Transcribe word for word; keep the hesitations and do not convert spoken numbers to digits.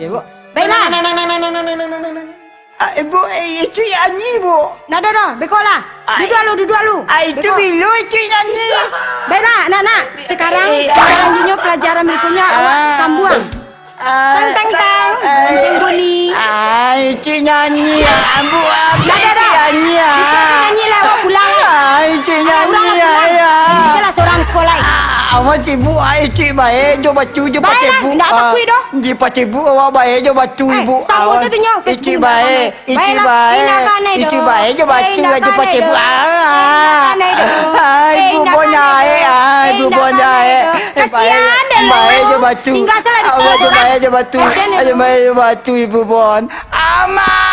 Iyo, Bu. Baiklah. Ah, Ibu, eh, Icuik nyanyi, Bu. Ndak doh, doh. Beko lah. Ai. Duduak lu, duduak lu. Ah, itu Beko. Bilo Icuik nyanyi. Baiklah, anak-anak. Sekarang, eh, ah. Selanjutnya pelajaran berikutnya awak Ah. Sambuang. Ah, Tang, tang, tang. Ah. Lonceng bunyi. Ah, Icuik nyanyi. Ah, Bu, ah, Ndak doh, Icuik doh. Nyanyi, ah. Bisa nyanyi lah, awak pulang lah. Ah, Icuik nyanyi, Urang lah pulang. Ah. Bisa lah seorang sekolah. Ah, awak sibuk, ah, Icuik bae, jo bacu, jo Baiklah, pacebuk. Ndak takuik doh. Di pacebuk awak bae jo bacu, eh, Ibu. Samo satunya, Icuik bae, Icuik bae. Icuik bae jo bacu aja pacebuk. Ah, Ibu Bon nyae, ah, Ibu Bon nyae. Eh, bae, bae jo bacu. Awak jo bae jo bacu. Ayo bae jo bacu, Ibu Bon. Ama!